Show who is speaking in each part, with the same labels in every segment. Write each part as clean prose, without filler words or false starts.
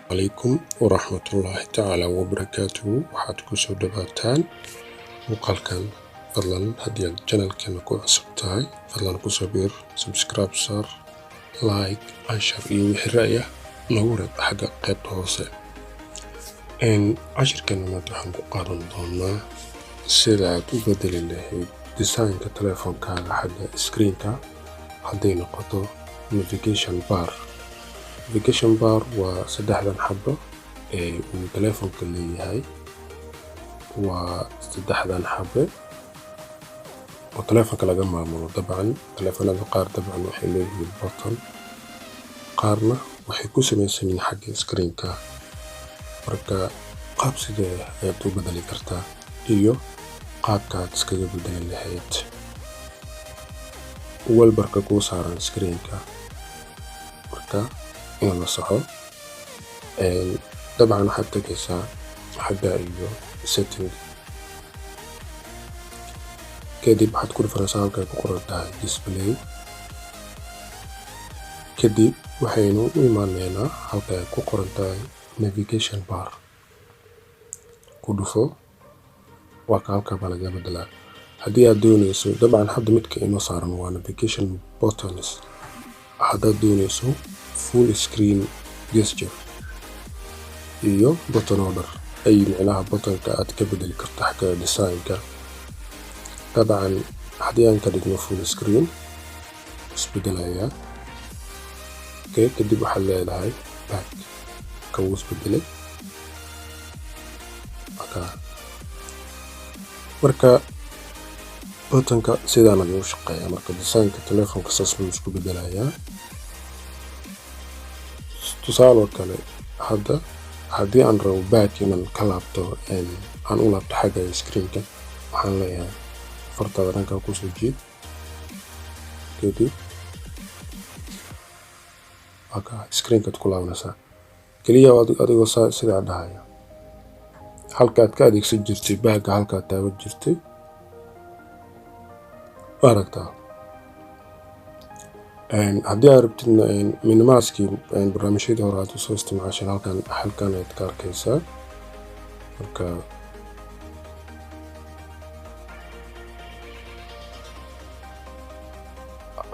Speaker 1: Calaykum waraxmatullaahi tacaala wabarakaatuhu. Waxaad kusoo dhawaataan muuqaalkan. Fadlan haddii aad channelkeena ku cusub tahay, fadlan kusoo biir, subscribe saar, like, share iyo wixii ra'yi ah noogu reeb xagga qaybta hoose. Cashirkeena maanta waxaan ku qaadan doonaa sida aad u bedeli lahayd designka telefoonkaaga xagga screenka, hadday noqoto navigation bar. Navigation bar waa saddexdan xabo ee uu telefoonka leeyahay, waa saddexdan xabe oo telefoonka laga maamulo. Dabcan telefoonada qaar dabcan waxay leeyihiin button, qaarna waxay ku samaysan yihiin xagga screenka. Marka qaab sidee ayaad u bedeli kartaa iyo qaabka aad iskaga bedeli lahayd wallpaperka kuu saaran screenka? Marka in la saxo, dabcan waxaad tegaysaa xagga iyo setting, kadib waxaad ku dhufanaysaa halkay ku qoran tahay display. Kadib waxaynu u imaaneynaa halka ay ku qoran tahay navigation bar. Ku dhufo, waa ka halka baa laga bedelaa haddii aad dooneyso. Dabcan hadda midka inoo saaran waa navigation buttons. Haddaad dooneyso full screen gesture iyo button order ay micnaha buttonka aad ka bedeli karto xagga designka. Dabcan haddii aan ka dhigno full screen, isbedelayaa. Okay, kadib waxaad leedahay back, ka wuu isbedelay. Marka buttonka sidaan ayuu u shaqeeyaa. Marka designka telefoonka saas buu isku bedelayaa. Tusaale oo kale, hadda haddii aan rabo back inaan ka laabto, aan u laabto xagga screenka, waxaan leeyahay fartaada dhankaa kusoo jiid, kadib screenkaad ku laabanaysaa keliya adigoo sidaa dhahaya. Halkaad ka adeegsan jirtay backga, halkaad taaban jirtay, ma aragtaa? Haddii aad rabtidna minimizekii barnaamijyadii hore aad usoo isticmaashay, halkan ayaad ka arkaysaa. Marka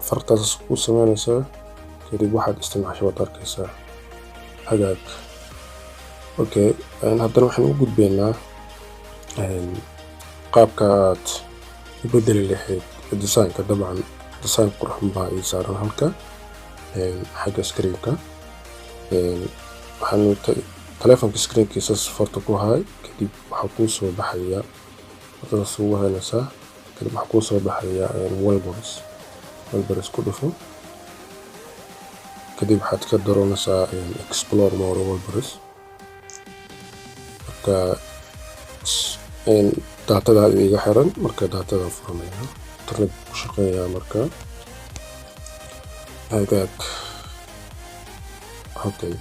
Speaker 1: fartaas ku sameynaysaa, kadib waxaad isticmaashay waad arkaysaa. Hagaag, okay. Haddana waxaan u gudbaynaa qaabka aad u bedeli lahayd designka. Dabcan design qurxan baa ii saaran halka xagga screenka. Waxaan telefonka screenkiisa farta ku hay, kadib waxaa kuu soo baxaya, fartaas ugu haynaysaa, kadib waxaa kuu soo baxaya wallpapers. Wallpapers ku dhufo, kadib waxaad ka daroonaysaa explore more wallpapers. Marka datada iga xiran, marka datadan furanaya, internet ku shaqeeyaa. Marka hagaag, okay.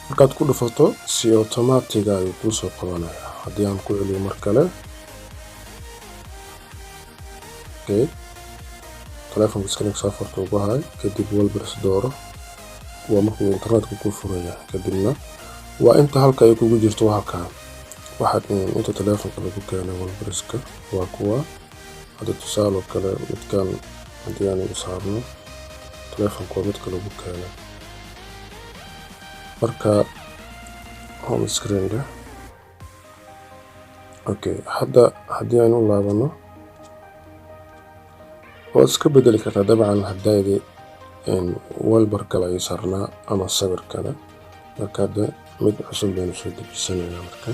Speaker 1: Markaad ku dhufato, si automatic ayuu kuu soo qabanaya. Haddii aan ku celiyo mar kale, okay, telefonka screenka saa farta ugu hay, kadib wallpapers dooro. Waa markuu internetka ku furaya. Kadibna waa inta halka ay kugu jirto, waa halkaa waxaad inta telefonka lagu keenay. Wallpaperska waa kuwa hadda tusaale oo kale midkan haddii aan u saarno telefonka, waa midka lagu keenay. Marka home screen-ka, okay. Hadda haddii aan u laabano, waad iska bedeli kartaa. Dabcan hadaydi wallpaper kale ay saarnaa ama sawir kale. Marka hadda mid cusub baynu soo dejisanaynaa. Marka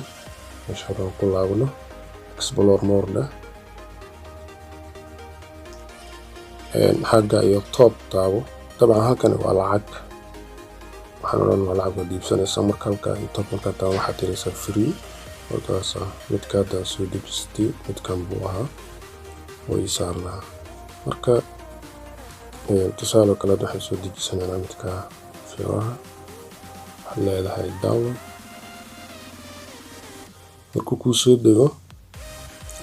Speaker 1: meesha horaan ku laabano, explore more leh, xagga iyo top taabo. Dabcan halkani waa lacag, waxaan odhan waa lacag waad iibsanaysaa. Marka halka iyo top markaa taabo, waxaad tiraysaa free. Markaas midka hadda soo dejistay midkan buu ahaa oo ii saarnaa. Marka tusaale kale waxaan soo dejisanaynaa midka fiiraha. Waxaad leedahay download. Markuu kuu soo dego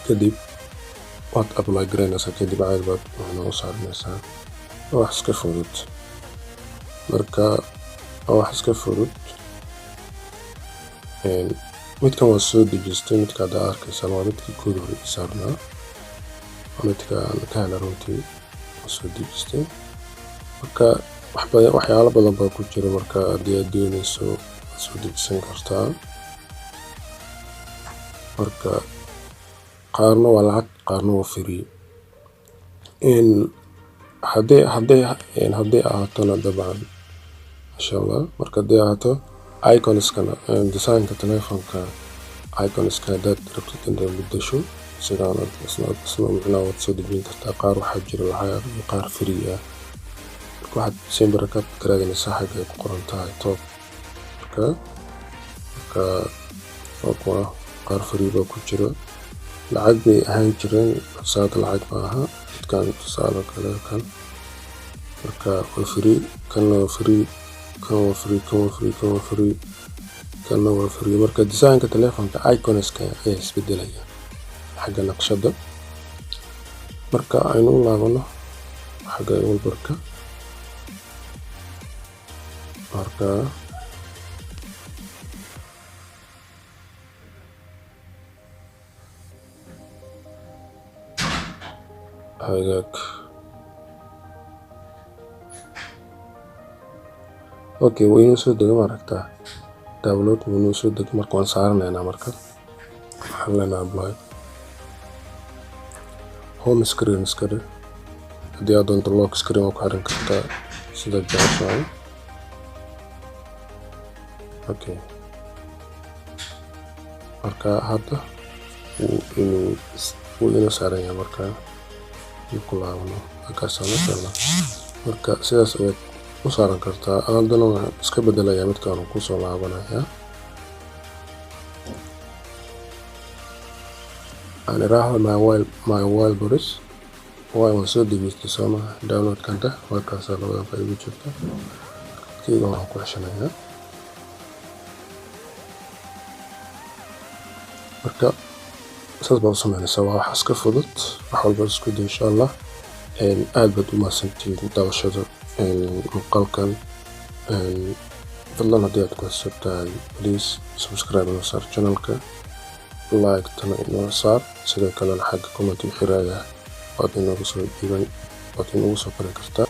Speaker 1: kadib, waad apply garaynaysaa, kadib caadi baad waxna u saaranaysaa. Waa wax iska fudud. Marka waa wax iska fudud. Midkan waa soo dejistay. Midka hadda arkaysaan waa midkii koodi hore ii saarnaa, waa midka aan ka helay runtii, waa soo dejistay. Marka waxyaalo badan baa ku jira. Marka haddii aad dooneyso, waad soo dejisan kartaa. Marka qaarna waa lacag, qaarna waa free. Hadday ahaatona, dabcan, masha Allah. Marka hadday ahaato iconskana, designka telefonka iconska, haddaad rabtid inaad bedesho, sidaan isna micnaha waad soo dejin kartaa. Qaar waxaa jira lacag iyo qaar free ah. Marka waxaad simbere ka raadinaysaa xagga ay ku qoran tahay top. Marka waa kuwa, qaar free baa ku jira. Lacag bay ahaan jireen, balse hadda lacag ma aha. Midkan tusaale kale, kan marka waa free, kanna waa free, kan waa free, kan waa free, kan waa free, kanna waa free. Marka designka telefonka iconska ayaa isbedelaya xagga naqshadda. Marka aynu u laabano xagga wallpaperka. Marka hagaag, okay, wuu inoo soo degay. Maaragtaa, download wuu inoo soo degay. Marka waan saaranaynaa. Marka waxaan leenahay apply, home screen iska dhig. Haddii aad doonto, lock screen waa ku xiran kartaa, sida jeceshahay. Okay, marka hadda wuu inoo saaran yahay. Marka ku laabano halkaas, masha Allah. Marka sidaas ayaad u saaran kartaa. Haddana waxaan iska bedelayaa midkaan, kusoo laabanayaa, aan iraahdo my wallpapers. Waay, waan soo degeystay sooma? Download kanta markaasaa labadan file igu jirta. Keyga waxaan ku xeshanayaa. Marka saas baad u sameynaysaa. Waa wax iska fudud, wax walba isku day, insha Allah. Aad baad u mahadsantihiin daawashada muuqaalkan. Fadlan, haddii aad ku cusub tahay, please subscribe inoo saar channelka, like tana inoo saar. Sidoo kalena xagga comment wixii raaya waad inoogu soo dhiiban, waad inoogu soo qori kartaa.